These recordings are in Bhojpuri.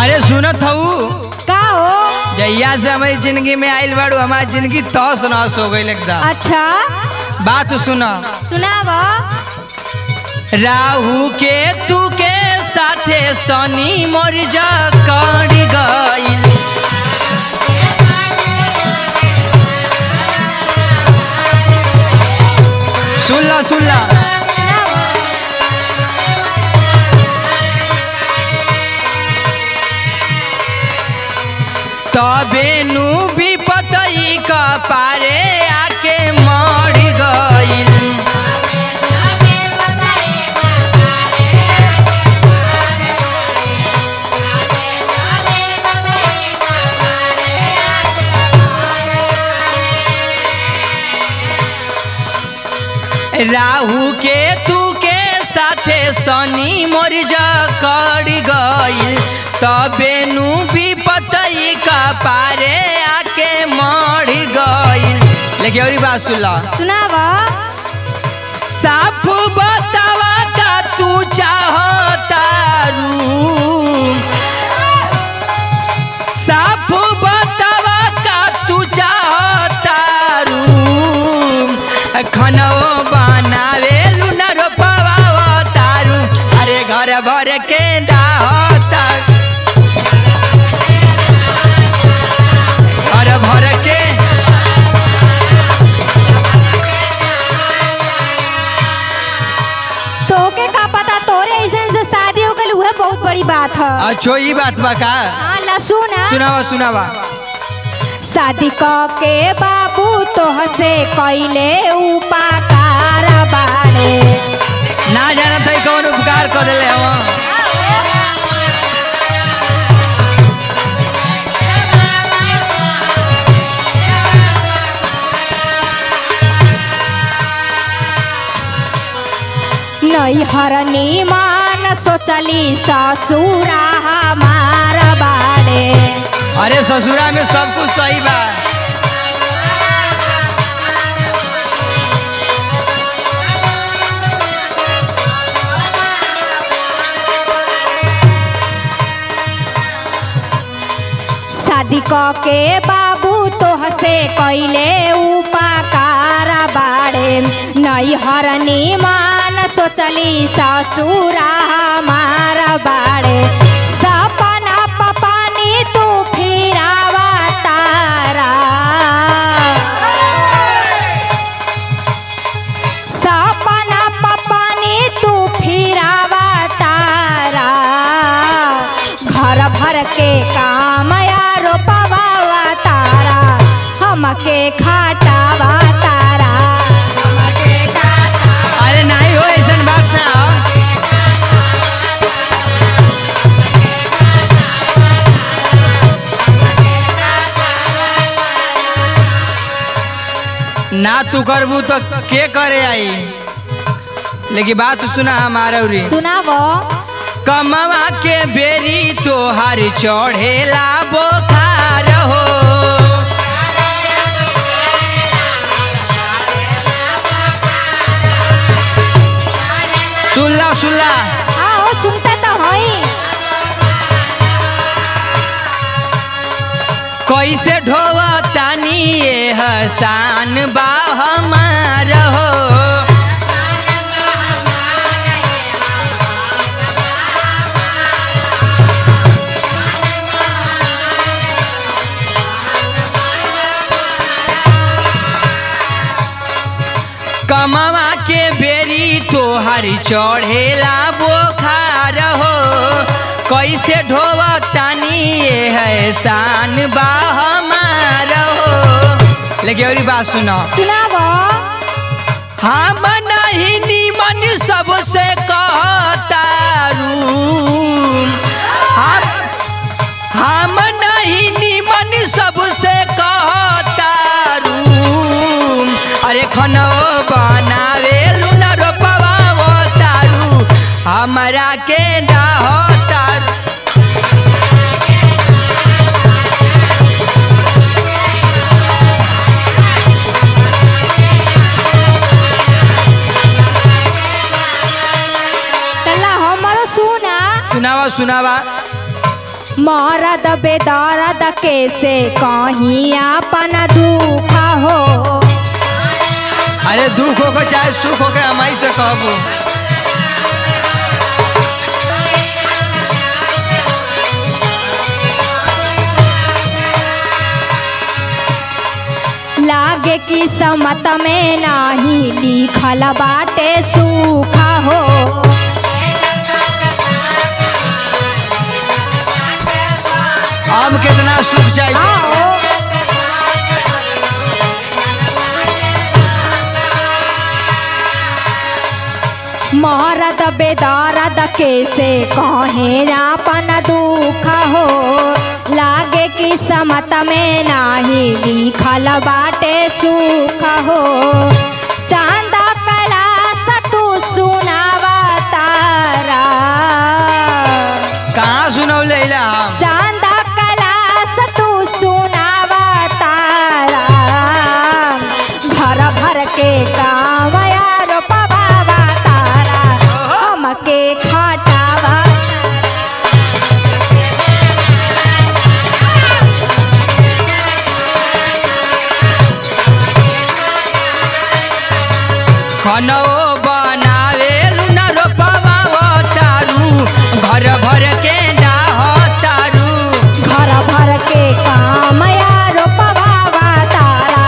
अरे सुनत हऊ का हो? जहिया से हमारी जिंदगी में आइल बाड़ू हमारी जिंदगी तहस नहस हो गई एकदम। अच्छा बात सुन। सुनाव। राहु के तू के साथे शनि मोर जकड़ गइल। सुन ला सुन ला। तबे नु विपतई कपारे आके मर गइल। राहु के तू के साथे शनि मोर जकड़ गइल। तबे नु विपतई कपारे आके मर गइल। लेकिन और बात सुन ला। सुनाव। साफ बतावा का तू चाहतारू, साफ बतावा का तू चाहतारू, खनवो बनावे लूना रोपवा तारू, अरे घर भर के दाहता, घर भर के। तोके का पता तोरे ऐसे से शादी हो गई उहे बहुत बड़ी बात है। अच्छो ई बात बा का? हाँ ला सुना। सुनावा सुनावा। शादी क के बाबू तोह से कैले उपकार बाड़े। ना जानत है कौन उपकार कर देले हवा। नैहरनी मान सोचली ससुरा हमार बाड़े। अरे ससुरा में सब कुछ सही बा। शादी क के बाबू तोह से कैले उपकार बाड़े। नैहरनी मान सोचली ससुरा हमार बाड़े। सपना पपानी तू फिरावा तारा, सपना पपानी तू फिरावा तारा, घर भर के काम यारो पवावा तारा, हमके खाटावा तारा, हमके खाटावा। अरे नहीं हो ऐसा बात ना हो। ना तू करबू तो के करे आई। लेकिन बात सुना हमारा उरी। सुनावो। कमवा के बेरी तोहार चढ़ेला बोखार हो। सुनला सुनला। हाँ सुनते तो हई। कैसे ढोवतानी ये हसान बा हमार हो। कमवा के बेरी तोहार चढ़ेला बोखार हो। कैसे ढोवतानी ये हसान बा हमार हो। लेकिन और बात सुनो। सुनावो। हम नहीं नीमन सबसे कहतारू, हम नहीं नीमन सबसे कहतारू, अरे खनो बनावे लूना रोपवा तारू, हमरा के डाहतारू। तल्ला हमारो सुना। सुनावा सुनावा। मरद बेदर्द कैसे कहीं आपन दुख हो। अरे दुख हो के चाहे सुख हो के हमारी से कहबो। लागे कि समत में नाही लिखल बाटे सुख हो। अब कितना सुख चाहिए। आओ मरद बेदर्द कैसे कहे आपन दुख हो। लागे कि समत में नाही लिखल बाटे सुख हो। चांदा कलास तू सुनावा तारा। कहाँ सुनौले हम? चांदा कलास तू सुनावा तारा। घर भर के काम यारो पवावा तारा। हमके खटावा। खनौ बनावेलु न रोपवा तारू, घर भर के डाह तारू। घर भर के काम यारो पवावा तारा।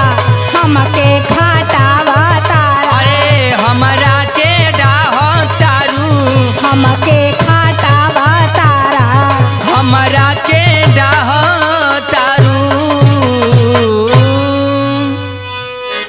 हमके खटावा तारा। अरे हमरा के डाह तारू, हमके खटावा तारा। हमरा के